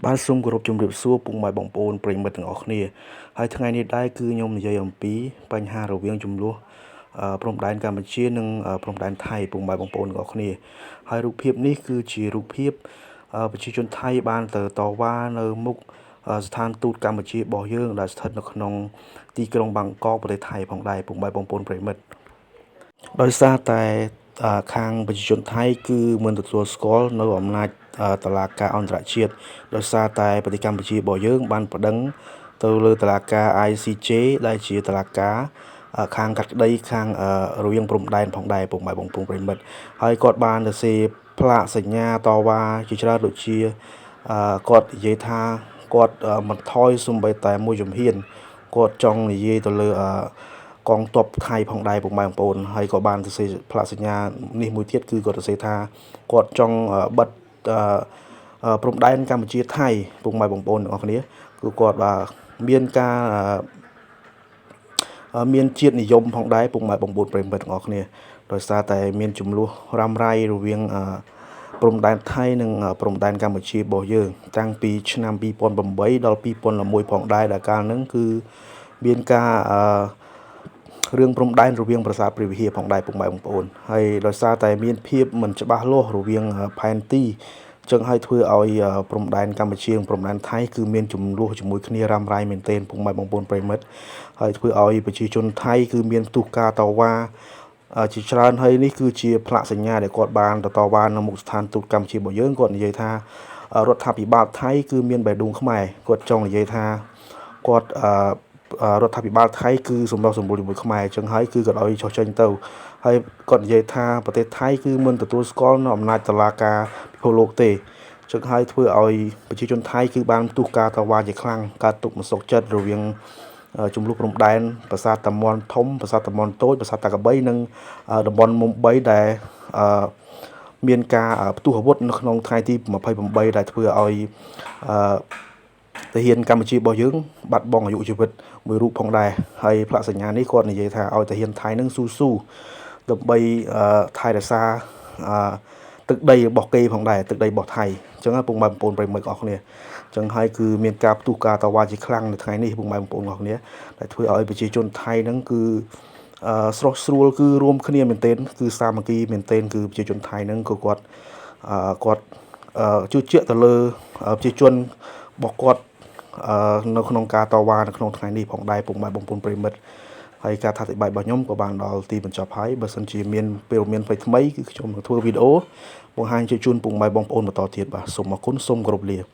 បាទសូមគោរពជម្រាបសួរពុកម៉ែបងប្អូនប្រិយមិត្តទាំងអស់គ្នាហើយថ្ងៃនេះដែរគឺខ្ញុំនិយាយអំពីបញ្ហារវាងចំនួនព្រំដែនកម្ពុជានិងព្រំដែនថៃពុកម៉ែបងប្អូនទាំងអស់គ្នាហើយរូបភាពនេះគឺជារូបភាពប្រជាជនថៃបានទៅតវ៉ានៅមុខស្ថានទូតកម្ពុជារបស់យើងដែលស្ថិតនៅក្នុងទីក្រុងបាងកកប្រទេសថៃផងដែរពុកម៉ែបងប្អូនប្រិយមិត្តដោយសារតែខាងប្រជាជនថៃគឺមិនទទួលស្គាល់នៅអំណាចតុលាការអន្តរជាតិដោយសារតែប្រទេសកម្ពុជារបស់យើងបានប្តឹងទៅលើតុលាការ ICJ ដែលជាតុលាការខាងកាត់ក្តីខាងរវាងព្រំដែនផងដែរពុកម៉ែបងប្អូនប្រិយមិត្តហើយគាត់បានសរសេរផ្លាកសញ្ញាតវ៉ាជាច្រើនដូចជាគាត់និយាយថាគាត់មិនថយសំបីតែមួយជំហានគាត់ចង់និយាយទៅលើកងទ័ពថៃផងដែរពុកម៉ែបងប្អូនហើយក៏បានសរសេរផ្លាកសញ្ញានេះមួយទៀតគឺគាត់សរសេរថាគាត់ចង់បិទព្រំដែនកម្ពុជាថៃពុកម៉ែបងប្អូនទាំងអស់គ្នាគឺគាត់បាទមានការមានជាតិនិយមផងដែរពុកម៉ែបងប្អូនប្រិយមិត្តទាំងអស់គ្នាដោយសារតែមានចំនួនរ៉ាំរ៉ៃរវាងព្រំដែនថៃនិងព្រំដែនកម្ពុជារបស់យើងតាំងពីឆ្នាំ2008ដល់2011ផងដែរដែលកាលហ្នឹងគឺមានការរឿងព្រំដែនរវាងប្រាសាទព្រះវិហារផងដែរពុកម៉ែបងប្អូនហើយដោយសារតែមានភាពមិនច្បាស់លាស់រវាងផែនទីចឹងហើយធ្វើឲ្យព្រំដែនកម្ពុជានិងព្រំដែនថៃគឺមានចំនួនជាមួយគ្នារ៉ាំរ៉ៃមែនទែនពុកម៉ែបងប្អូនប្រិយមិត្តហើយធ្វើឲ្យប្រជាជនថៃគឺមានផ្ទុះការតវ៉ាជាច្រើនហើយនេះគឺជាផ្លាកសញ្ញាដែលគាត់បានតវ៉ានៅមុខស្ថានទូតកម្ពុជារបស់យើងគាត់និយាយថារដ្ឋាភិបាលថៃគឺមានបេះដូងខ្មែរគាត់ចង់និយាយថាគាត់រដ្ឋាភិបាលថៃគឺសម្រុះសម្រួលជាមួយខ្មែរអញ្ចឹងហើយគឺគាត់ឲ្យចុះចេញទៅហើយគាត់និយាយថាប្រទេសថៃគឺមិនទទួលស្គាល់នៅអំណាចតុលាការពិភពលោកទេចឹងហើយធ្វើឲ្យប្រជាជនថៃគឺបានផ្ទុះការតវ៉ាជាខ្លាំងកើតទុកមិនសុខចិត្តរវាងចំនួនព្រំដែនប្រាសាទតាមាន់ធំប្រាសាទតាមាន់តូចប្រាសាទតាក្របីនិងតំបន់មុំ3ដែលមានការផ្ទុះអាវុធនៅក្នុងថ្ងៃទី28ដែលធ្វើឲ្យទាហានកម្ពុជារបស់យើងបាត់បង់អាយុជីវិតមួយរូបផងដែរហើយផ្លាកសញ្ញានេះគាត់និយាយថាឲ្យទាហានថៃនឹងស៊ូស៊ូដើម្បីថែរក្សាទឹកដីរបស់គេផងដែរទឹកដីរបស់ថៃអញ្ចឹងពុកម៉ែបងប្អូនប្រិយមិត្តអរគ្នាអញ្ចឹងហើយគឺមានការផ្ទុះការតវ៉ាជាខ្លាំងនៅថ្ងៃនេះពុកម៉ែបងប្អូនអរគ្នាដែលធ្វើឲ្យប្រជាជនថៃហ្នឹងគឺស្រស់ស្រួលគឺរួមគ្នាមែនទែនគឺសាមគ្គីមែនទែនគឺប្រជាជនថៃហ្នឹងក៏គាត់គាត់ជឿជាក់ទៅលើប្រជាជនរបស់គាត់នៅក្នុងការតវ៉ានៅក្នុងថ្ងៃនេះផងដែរពុកម៉ែបងប្អូនប្រិយមិត្តហើយការថាអធិប្បាយរបស់ខ្ញុំក៏បានដល់ទីបញ្ចប់ហើយបើសិនជាមានពេលមានថ្មីថ្មីគឺខ្ញុំនឹងធ្វើវីដេអូបង្ហាញជាជូនពុកម៉ែបងប្អូនបន្តទៀតបាទសូមអរគុណសូមគោរពលា។